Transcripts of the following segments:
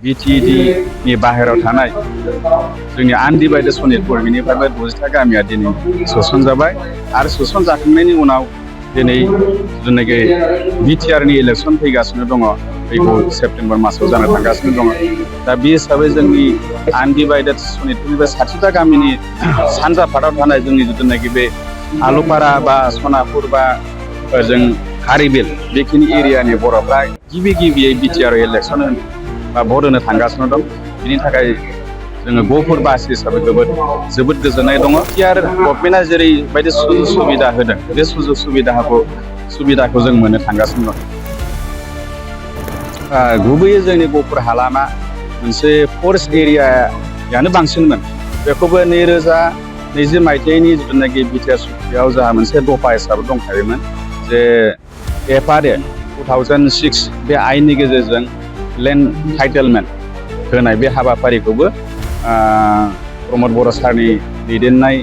बिटिएडिनि बाहेरायाव थानाय जोंनि आनडिभाइडेड सनितपुर बिनिफ्रायबो 60टा गामिया दिनै सोसनजाबाय आरो सोसनजाखांनायनि उनाव दिनै जेनाखि बिटिआरनि इलेक्सन फैगासिनो दङ फैगौ सेप्तेम्बर मासाव जानो थांगासिनो दङ दा बे हिसाबै जोंनि आनडिभाइडेड सनितपुरनिफ्राय 60टा गामिनि सानजा फाराव थानाय जोंनि जिथुनाखि बे आलुपारा बा सनापुर बा जों हारिबिल बेखिनि एरियानि बर'फ्रा गिबियै बिटिआर इलेक्सन बा भट होनो थांगासिनो दं बिनि थाखाय जोङो गफुर बासि हिसाबै जोबोद गोजोननाय दङ बिटिआर गभर्नमेन्टआ जेरैबायदि सुजुग सुबिदा होदों बे सुजुग सुबिदाखौ जों मोननो थांगासिनो दं गुबैयै जोंनि गफुर हालामा मोनसे फरेस्ट एरियायानो बांसिनमोन बेखौबो 2020 मायथाइनि जिथुनाखि बिटिआर सुक्तियाव जोंहा मोनसे दफा हिसाबै दंखायोमोन जे एफआरए 2006 बे आयेननि गेजेरजों लेन्ड टाइटेलमेन्ट होनाय बे हाबाफारिखौबो प्रमद बर' सारनि दैदेननाय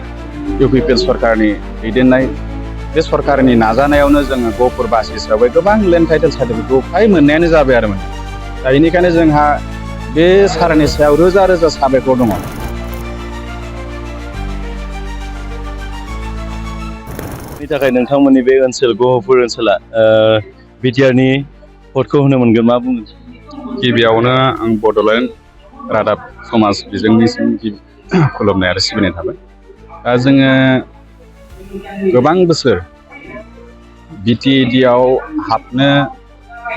इउपिपिएल सरकारनि दैदेननाय बे सरकारनि नाजानायावनो जोङो गफुर बासि हिसाबै गोबां लेन्ड टाइटेल सार्टिफिकेटखौ फ्राय मोननायानो जाबाय आरो दा बेनिखायनो जोंहा बे सारनि सायाव रोजा रोजा साबायखर दङ नि थाखाय नोंथांमोननि बे ओनसोल गहपुर ओनसोला बिटिआरनि भटखौ होनो मोनगोन मा बुंगोन गिबियावनो आं बड'लेण्ड रादाब समाज बिजोंनिसिम खुलुमनाय आरो सिबिनाय थाबाय दा जोङो गोबां बोसोर बिटिएडिआव हाबनो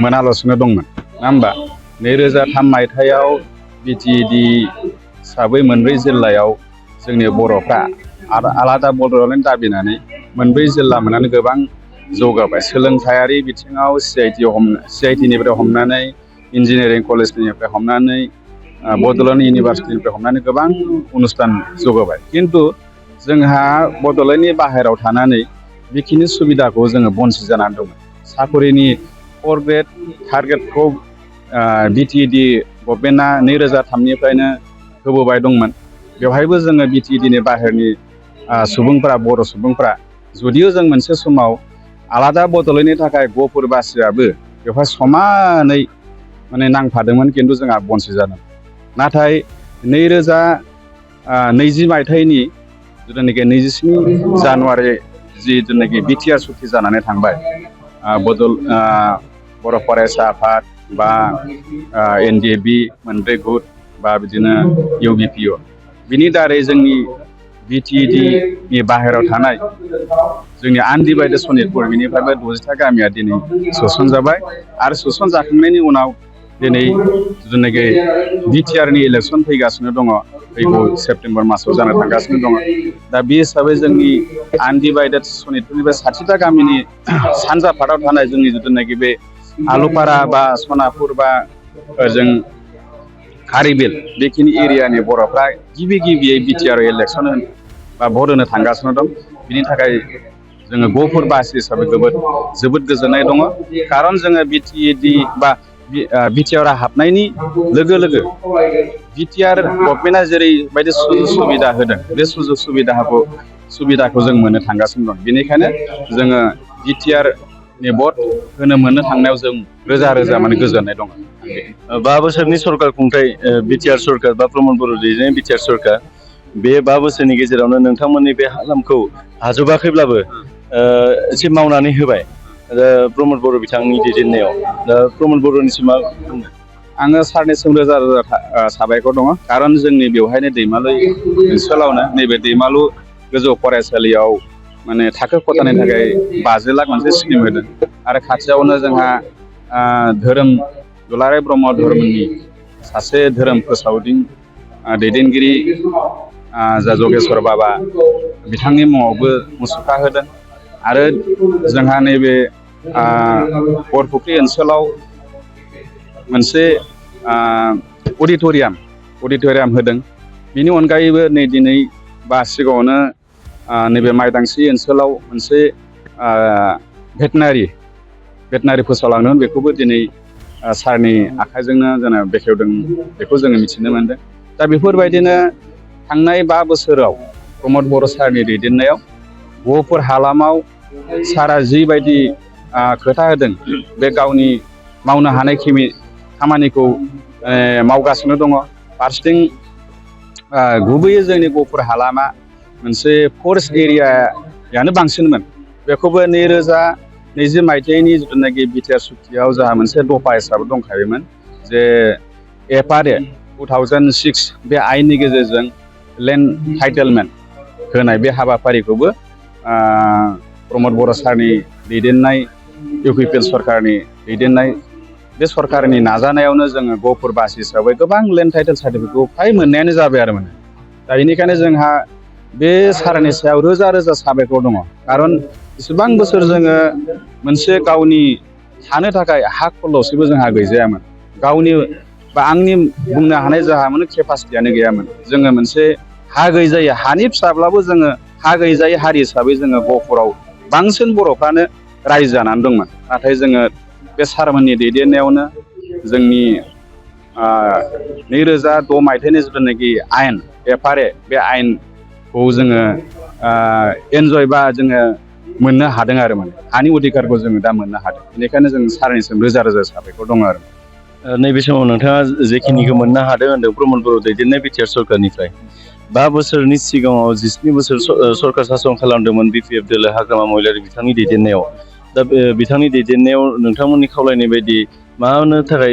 मोनालासिनो दंमोन नङा होमबा 2003 मायथाइयाव बिटिएडि हिसाबै मोनब्रै जिल्लायाव जोंनि बर'फ्रा आलादा बड'लेण्ड दाबिनानै मोनब्रै जिल्ला मोननानै गोबां जौगाबाय सोलोंथायारि बिथिङाव सिआइटिनिफ्राय हमनानै इन्जिनियारिं कलेजनिफ्राय हमनानै बड'लेण्ड इउनिभारसिटिनिफ्राय हमनानै गोबां अनुस्थान जौगाबाय खिन्थु जोंहा बड'लेण्डनि बाहेरायाव थानानै बेखिनि सुबिदाखौ जोङो बन्सित जानानै दंमोन साकरिनि 4 ग्रेड 3 ग्रेडखौ बिटिएडि गभर्नमेन्टआ 2003निफ्रायनो होबोबाय दंमोन बेवहायबो जोङो बिटिएडिनि बाहेरनि सुबुंफोरा बर' सुबुंफोरा जुदियो जों मोनसे समाव आलादा बड'लेण्डनि थाखाय गफुर बासियाबो बेवहाय समानै माने नांफादोंमोन खिन्थु जोंहा बन्सित जादों नाथाय 2020 मायथाइनि जिथुनाखि 27 जानुवारि जिथुनाखि बिटिआर सुक्ति जानानै थांबाय बर' फरायसा आफाद बा एनडिएबि मोनब्रै गुट बा बिदिनो इउबिपिअ बिनि दारै जोंनि बिटिएडिनि बाहेरायाव थानाय जोंनि आनडिभाइडेड सनितपुर बिनिफ्रायबो 60टा गामिया दिनै सोसनजाबाय आरो सोसनजाखांनायनि उनाव दिनै जेनाखि बिटिआरनि इलेक्सन फैगासिनो दङ फैगौ सेप्तेम्बर मासाव जानो थांगासिनो दङ दा बे हिसाबै जोंनि आनडिभाइडेड सनितपुरनिफ्राय 60टा गामिनि सानजा फाराव थानाय जोंनि जिथुनाखि बे आलुपारा बा सनापुर बा जों हारिबिल बेखिनि एरियानि बर'फ्रा गिबियै बिटिआर इलेक्सन बा भट होनो थांगासिनो दं बिनि थाखाय जोङो गफुर बासि हिसाबै जोबोद गोजोननाय दङ खारन जोङो बिटिएडि बा बिटिआरआ हाबनायनि लोगो लोगो बिटिआर गभर्नमेन्टआ जेरैबायदि सुजुग सुबिदा होदों बे सुजुग सुबिदाखौ जों मोननो थांगासिनो दं बेनिखायनो जोङो बिटिआरनि भट होनो मोननो थांनायाव जों रोजा माने गोजोननाय दङ 5 बोसोरनि सरकार खुंथाय बिटिआर सरकार बा प्रमद बर' दैदेननाय बिटिआर सरकार बे 5 बोसोरनि गेजेरावनो नोंथांमोननि बे हालामखौ हाजोबाखैब्लाबो एसे मावनानै होबाय प्रमद बर' बिथांनि दैदेननायाव दा प्रमद बर'निसिम मा बुंनो आङो सारनिसिम रोजा साबायखर दङ खारन जोंनि बेवहायनो दैमालु ओनसोलावनो नैबे दैमालु गोजौ फरायसालियाव माने थाखो खथानि थाखाय 50 लाख मोनसे स्किम होदों आरो खाथियावनो जोंहा दुलाराय ब्रह्म धर्मनि सासे धोरोम फोसावदिं दैदेनगिरि जा जगेश्वर बाबा बिथांनि मुङावबो मुसुखा होदों आरो जोंहा नैबे बरफुख्रि ओनसोलाव मोनसे अडिट'रियाम होदों बिनि अनगायैबो नै दिनै बा सिगाङावनो नैबे माइदांस्रि ओनसोलाव मोनसे भेटनारि फोसावलांदों बेखौबो दिनै सारनि आखाइजोंनो जोङो बेखेवदों बेखौ जोङो मिथिनो मोनदों दा बेफोरबायदिनो थांनाय 5 बोसोराव प्रमद बर' सारनि दैदेननायाव गहपुर हालामाव सारा जिबायदि खोथा होदों बे गावनि मावनो हानाय खामानिखौ मावगासिनो दङ। फारसेथिं गुबैयै जोंनि गहपुर हालामा मोनसे फरेस्ट एरियायानो बांसिनमोन। बेखौबो 2020 मायथाइनि जिथुनाखि बिटिआर सुक्तियाव जोंहा मोनसे दफा हिसाबै दंखायोमोन जे एफआरए 2006 बे आयेननि गेजेरजों लेन्ड टाइटेलमेन्ट होनाय बे हाबाफारिखौबो प्रमद बर' सारनि दैदेननाय इउपिपिएल सरकारनि दैदेननाय बे सरकारनि नाजानायावनो जोङो गहपुरबासि हिसाबै गोबां लेन्ड टाइटेल सार्टिफिकेटखौ फ्राय मोननायानो जाबाय आरो माने। दा बेनिखायनो जोंहा बे सारनि सायाव रोजा रोजा साबायखर दङ। खारन इसेबां बोसोर जोङो मोनसे गावनि थानो थाखाय हा खलबसेबो जोंहा गैजायामोन। गावनि बा आंनि बुंनो हानाय जोंहा माने केपासिटियानो गैयामोन। जोङो मोनसे हा गैजायै हानि फिसाब्लाबो जोङो हा गैजायै हारि हिसाबै जोङो गहपुराव बांसिन बर'फ्रानो रायजो जानानै दंमोन। नाथाय जोङो बे सारमोननि दैदेननायावनो जोंनि 2006 मायथाइनि जिथुनाखि आयेन एफआरए बे आयेनखौ जोङो एन्जय बा जोङो मोननो हादों आरो माने हानि अधिकारखौ जोङो दा मोननो हादों। बेनिखायनो जों सारनिसिम रोजा रोजा साबायखर दङ आरो। नैबे समाव नोंथाङा जेखिनिखौ मोननो हादों होनदों प्रमद बर' दैदेननाय बिटिआर सरकारनिफ्राय 5 बोसोरनि सिगाङाव 17 बोसोर सरकार सासन खालामदोंमोन बिपिएफ दोलो हाग्रामा महिलारि बिथांनि दैदेननायाव। दा बिथांनि दैदेननायाव नोंथांमोननि खावलायनाय बायदि मानो थाखाय